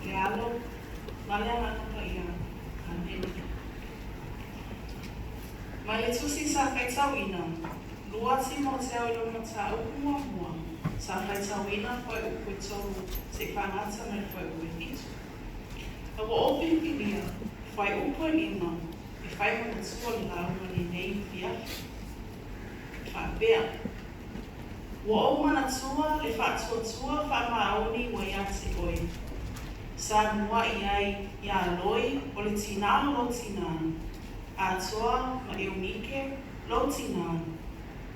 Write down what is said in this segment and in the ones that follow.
Le Alo, ma le Agaga Paia. Amene. Mai le Tusi sa faitauina, 2 Timoteo i lona mataupu muamua, sa faitauina fuaiupu e tolu se'i faagata mai le fuaiupu e fitu. A ua ou filifilia fuaiupu e lima e fai manatua le lauga lenei afiafi. E faapea, Ua ou manatua le faatuatua faamaoni ua ia te oe. Sa mua'i ai iā Loi o le tinā o lou tinā, atoa ma Eunike, lou tinā,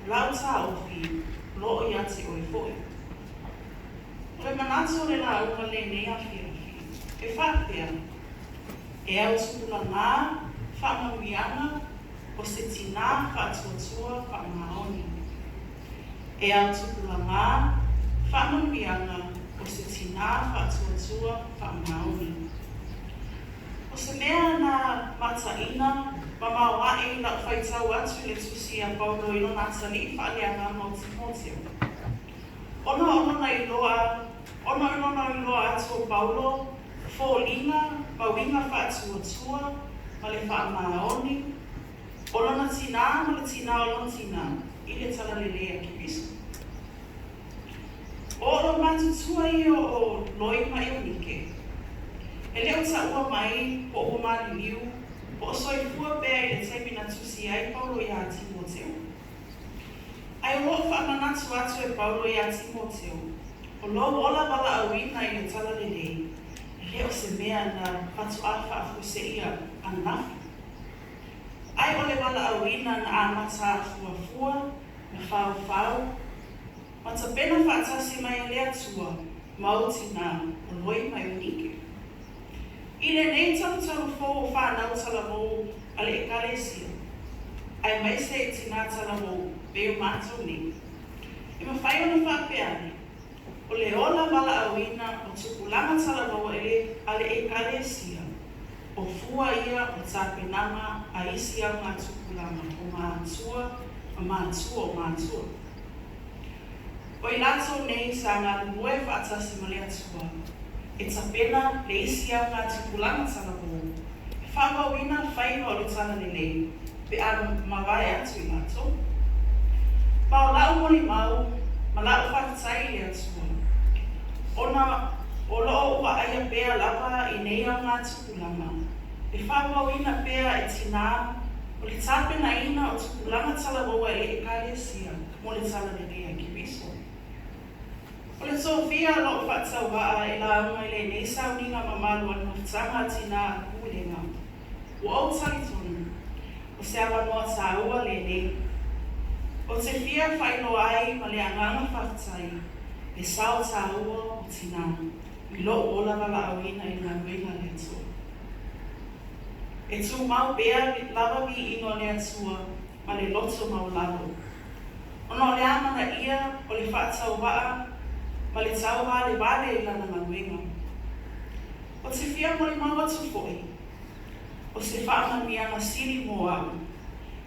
o la'u taofi, o lo'o iā te oe fo'i. O le manatu o le lauga lenei afiafi, e faapea, E au tupulagā faamanuiaga o se tinā faatuatua faamaoni. E au tupulagā faamanuiaga o se tinā faatuatua faamaoni. O se mea na mataina mamao aʻe i la'u faitau atu i le tusi a Paulo i lona atalii faaleagaga o Timoteo. Ona o lona iloa, ona o lona iloa atu o Paulo, foliga ma uiga faatuatua ma le faamaoni o lona tinā ma le tinā o lona tinā i le talalelei a Keriso. O lou matutua ia o Loi ma Eunike, e le o taua mai po ua maliliu po o soifua pea i le taimi na tusi ai Paulo iā Timoteo. Ae o lo o faamanatu atu e Paulo iā Timoteo, o lou ola valaauina i le talalelei, e le o se mea na faatoa faafuaseia ananafi. Ae o le valaauina na amata afuafua, na faofao, ma tapena faatasi mai e le Atua ma ou tinā, o Loi ma Eunike. I lenei talutalu fou o whānau talavou a le Ekalesia, aemaise i tinā talavou pei o mātou nei, e mawhai ona faapea ane, o le ola valaauina o tupulaga talavou a le Ekalesia, o fua ia o tapenaga a isi au ngā tupulaga o mātua ma mātua o mātua. O i latou nei sa galulue faatasi ma le Atua, e tapena le isi au ngā tupulaga talavou, e faaauauina le faiva o le talalelei pe a mavae atu i latou. Ma o la'u molimau ma la'u faafetai i le Atua, ona o lo'o vaaia pea lava i nei au ngā tupulaga, e faaauauina pea e tinā o le tapenaina o tupulaga talavou a le Ekalesia mo le talalelei a Keriso. O le tofia o lo'o faatauvaa e lauga i lenei sauniga mamalu a le mafutaga a tinā a Pulega, ua ou talitonu, o se avanoa tāua lenei. Ou te fia faailoa ai ma le agaga faafetai le sao tāua o tinā i lo'u ola valaauina i le galuega a le Atua. E tumau pea lava viiga o le Atua ma le loto maualalo. Ona o le amanaia o le faatauvaa ma le tauvalevale i lana galuega. Ou te fia molimau atu foi, o se faamanuiaga sili mo a'u,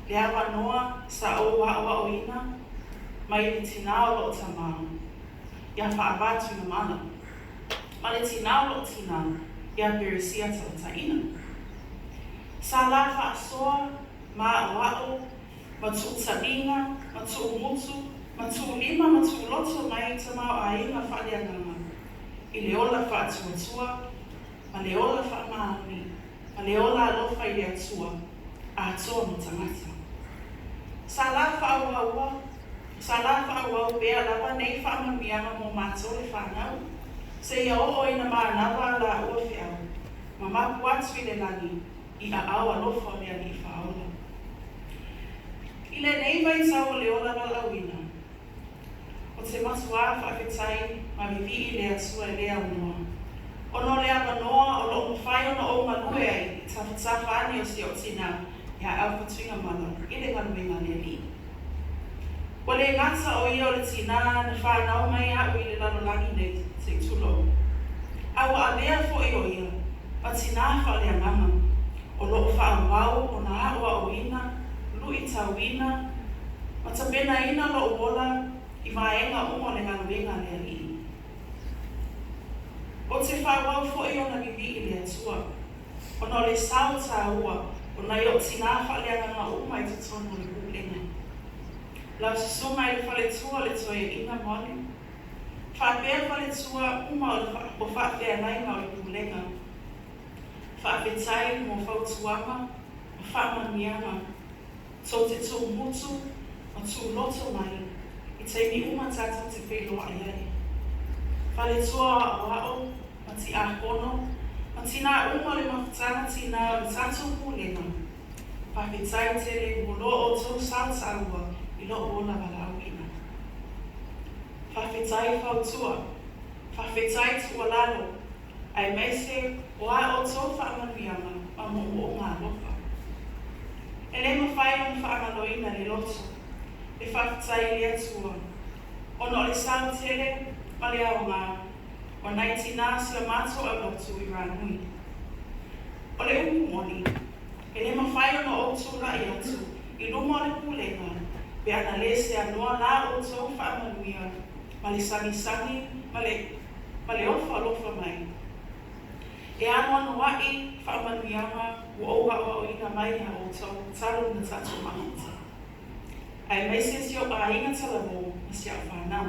le avanoa sa ou aʻoaʻoina mai le tinā o lo'u tamā, iā Faavā Tuigamala, ma le tinā o lo'u tinā, iā Peresia Talataina. Sa la faasoa ma aʻoaʻo, ma tuutaʻiga, ma tuumutu, ma tuulima ma tuuloto mai tamaoaiga faaleagaga i le ola faatuatua ma le ola faamaoni ma le ola alofa i le Atua atoa ma tagata. Sa la faaauaua, sa la faaauau pea lava nei faamanuiaga mo matou le fanau, seia oo ina manava a laua feau ma mapu atu i le lagi i aao alofa o le Alii Faaola. I lenei vaitau o le ola valaauina, ou te matuā faafetai ma vivii i le Atua e le aunoa, ona o le avanoa o lo'o mafai ona ou galue ai i tafatafa ane o si o'u tinā iā Alpha Tuigamala i le galuega a le Alii. Ua le gata o ia o le tinā na whānau mai a'u i le lalolagi nei, sei tulou. A ua avea fo'i o ia ma tinā faaleagaga, o lo'o faaauau ona aʻoaʻoina, luʻitauina, ma tapenaina lo'u ola i vaega uma o le galuega a le Alii. Ou te faaauau foi ona vivii i le Atua, ona o le sao tāua o nai ou tinā faaleagaga uma i totonu o le Pulega. Lau Susuga i le Faletua o le Toeaina Molly, faapea faletua uma o faafeagaiga o le Pulega, faafetai mo fautuaga ma faamanuiaga tou te tūmutu ma tūloto mai i taimi uma tatou te feiloai ai. Faletua o aoao ma tiakono ma tinā uma o le mafutaga tinā o le tatou Pulega, faafetai tele mo lo outou sao tāua i lou ola valaauina. Faafetai fautua, faafetai tuualalo, aemaise o a outou faamanuiaga ma moomooga alofa. E le mafai ona faagaloina le loto le faafetai i le Atua ona o le sao tele ma le aoga o nai tinā o si a matou aulotu i Ranui. O le upu moni, e le mafai ona ou tulai atu i luma o le Pulega pe ana le seanoa la outou faamanuia ma le sagisagi ma le ma le ofa alofa mai. E anoanoaʻi faamanuiaga ua ou aʻoaʻoina mai iā ʻoutou talu ona tatou mafuta, aemaise si ou aiga talavou ma si au fanau.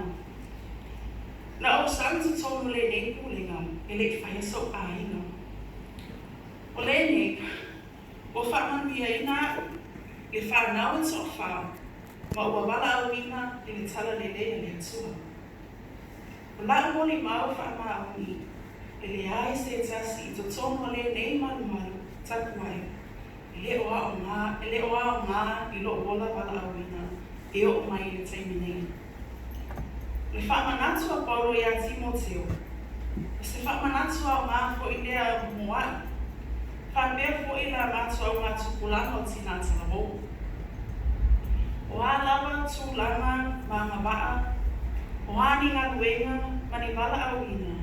Na ou sau i totonu o lenei Pulega e le i faia sou aiga. O lenei, ua faamanuiaina aʻu, le fanau e toafā, ma ua valaauina i le talalelei a le Atua. O la'u molimau faamaoni, e leai se tasi i totonu o lenei malumalu tapuai e le o aoga, e le o aoga i lo'u ola valaauina e oo mai i le taimi nei. O le faamanatu a Paulo iā Timoteo, o se faamanatu aoga foi lea mo a'u, faapea foi la matou augatupulaga o tinā talavou. O a lava tulaga ma agavaa, o a ni galuega ma ni valaauina,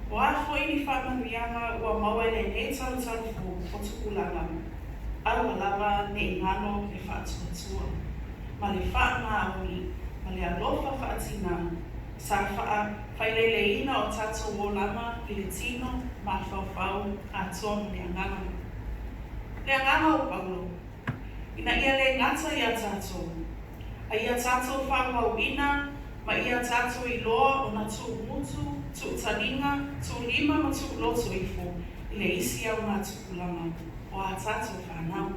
o a foi ni faamanuiaga ua maua i lenei talutalu fou o tupulaga, aua lava ne i galo le faatuatua ma le faamaoni ma le alofa faatinā sa faafaileleiina o tatou olaga i le tino, mafaufau, atoa ma le agaga. Le agaga o Paulo, ina ia le gata iā tatou, a ia tatou faaauauina ma ia tatou iloa ona tūmutu, tūtaliga, tūlima ma tūloto ifo i le isi augatupulaga o a tatou fanau.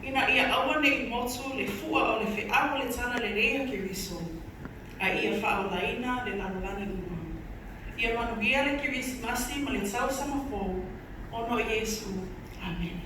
Ina ia aua ne i motu le fua o le feau o le talalelei a Keriso, a ia faaolaina le lalolagi uma. Ia manuia le Kerisimasi ma le tausaga fou, ona o Iesu. Amene.